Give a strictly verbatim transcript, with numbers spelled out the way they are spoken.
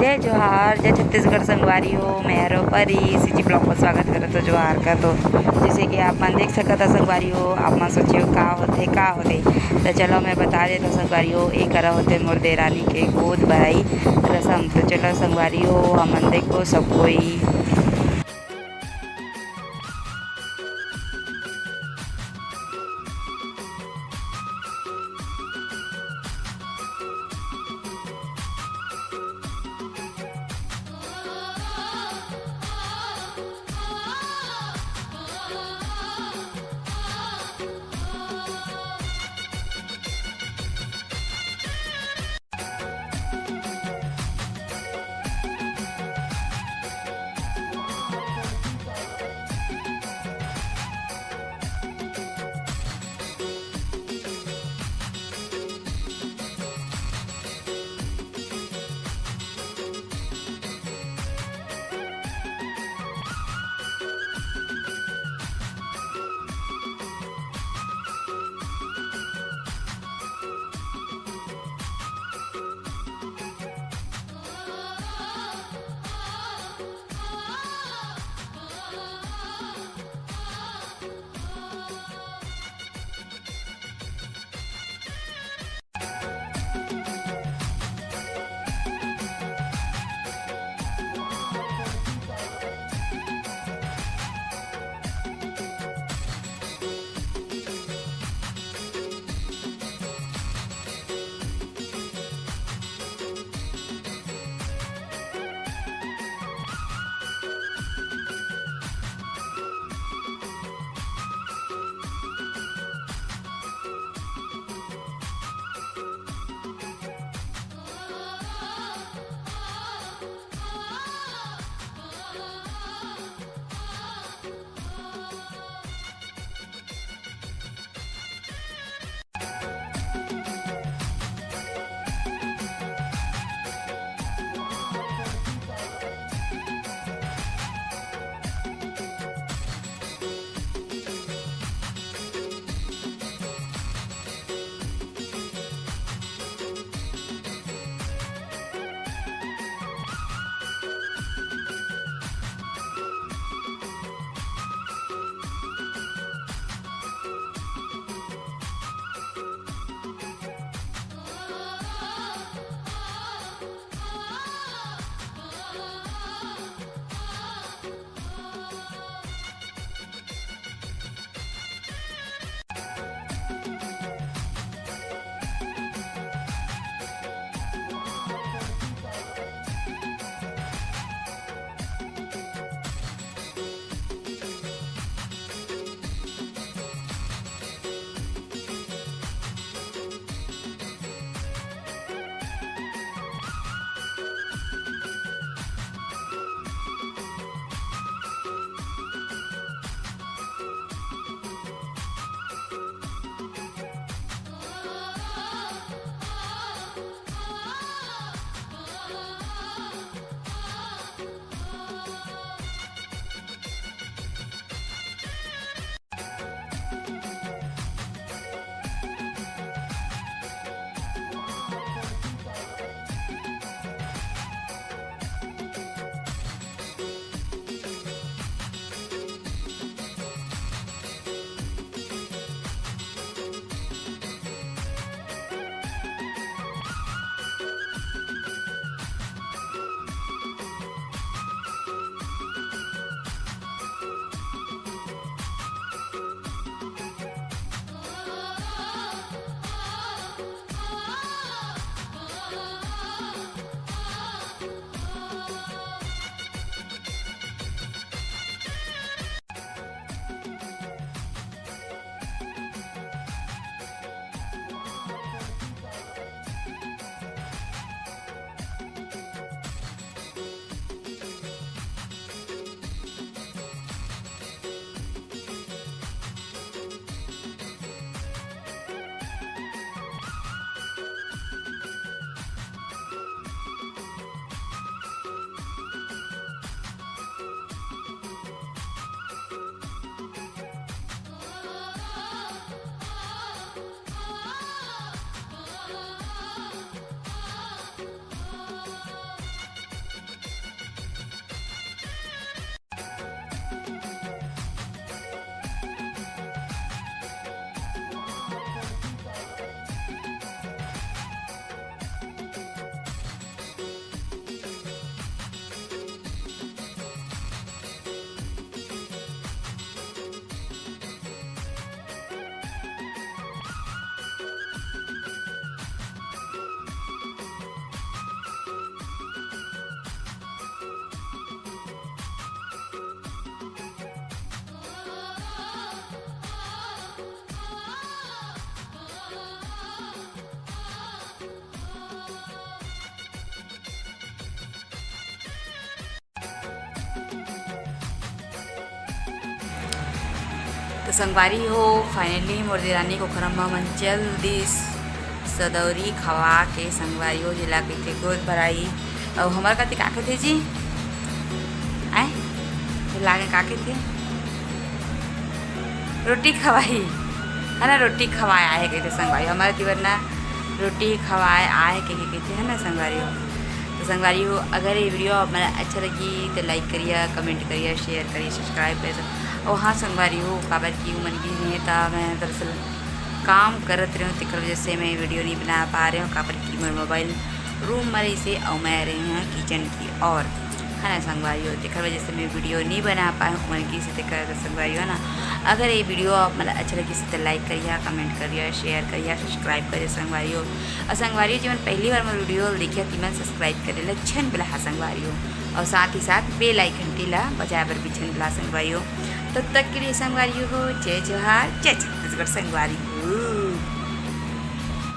जय जोहार, जय छत्तीसगढ़ संगवारी हो। मैं हरो परी, सीजी ब्लॉग में स्वागत करत हो जोहार का। तो जैसे कि आप मन देख सकत हो संगवारी हो, आप मन सोचे हो का होथे, का होथे। तो चलो मैं बता देता हूँ संगवारी हो, ये करा होथे मोर देरानी के गोद भराई रसम। तो चलो संगवारी हो, हमन देखो सब कोई। संगवारी हो, finally मोर देरानी खोखरम्मा मन चल दिस सदौरी खवा के। संगवारी हो, जेला कहिथे गोद भराई। अउ हमर कति का कहिथे जी? आय, लागे का कहिथे? रोटी खवाई, है ना, रोटी खवाए आए कहिथे संगवारी। हमर ती बर ना रोटी खवाए आए कहिके कहिथे, है ना संगवारी हो। तो संगवारी हो, अगर ये video आप मन अच्छा लगी तो like करिया, comment करिया, share करिया, subscribe करिया। अउ हाँ संगवारी हो, काबर कि उमन गिन हे त मैं दरअसल काम करत रहे हूँ, तेकर वजह से मैं video नहीं बना पा रहे हूँ, काबर कि मोर mobile room में रहिसे अउ मैं रहे हूँ kitchen की ओर, है ना संगवारी हो, तेकर वजह से मैं video नहीं बना पाए हूँ, उमन गिन से तेकर संगवारी हो ना। अगर ये video आप मन अच्छा लगिस त like करिया, comment करिया, share करिया, subscribe करिया संगवारी हो। अउ संगवारी हो, जेमन पहली बार मोर video ल देखिया, तिमन subscribe करे ला झन भुलाहा संगवारी हो, अउ साथ ही साथ bell icon ला बजाए बर भी झन भुलाहा संगवारी हो। तब तक के लिए संगवारी हो, जय जोहार, जय छत्तीसगढ़ संगवारी हो।